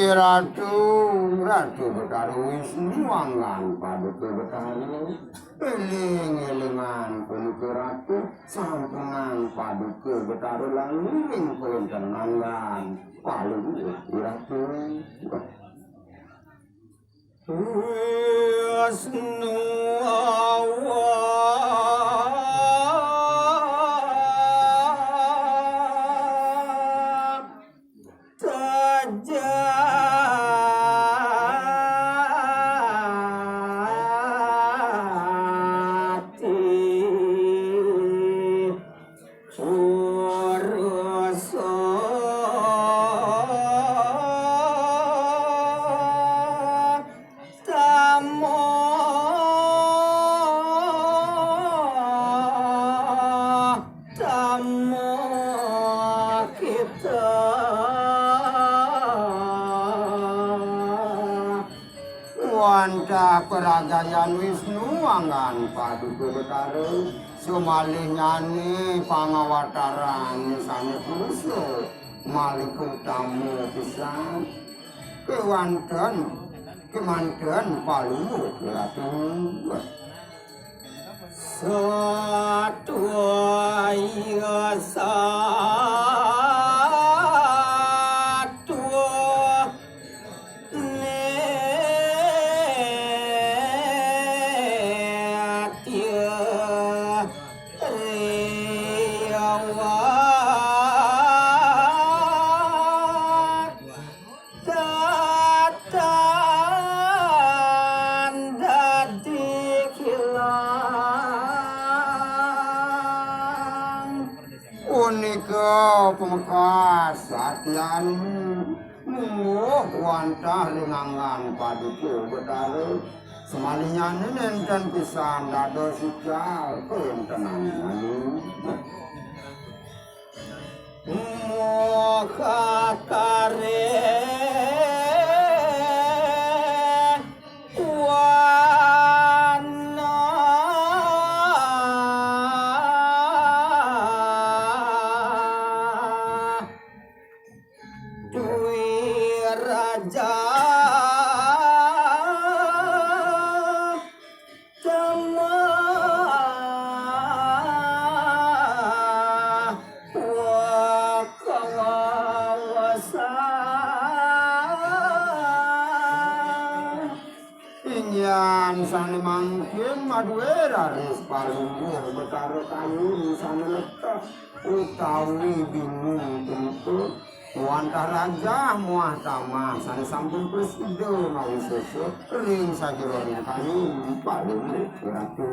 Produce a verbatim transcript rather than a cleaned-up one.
Ratu, Ratu Betara Wisnu, anggan Paduka Betara. Éling-élingan punika Ratu, sampunang Paduka Betara langkung kawéntenan anggan Palungguh Ratu. Wisnu awak Sejati urusan tamo Tamo kita wantah paragayan Wisnu anggan Paduka Betara, samalihnyané pangawataran sané purusa malih utama pisan. Kéwanten, kémanten Palungguh Ratu. Satua iya satua netya riyawan. Tatan dadi kilang. Punika pamekas satyan mungguh wantah ring anggan Paduka Betara. Samalihnyané nénten pisan dados ical kawéntenannyané. Mukakaré wana Dwi Raja Tamah Wakawasa. Inggihan sané mangkin madué raris Palungguh Betara kayun sané leteh utawi bingung punika. Wantah rajah muah tamah sané sampun prasida mawisesa ring sajeroning kayun Palungguh Ratu.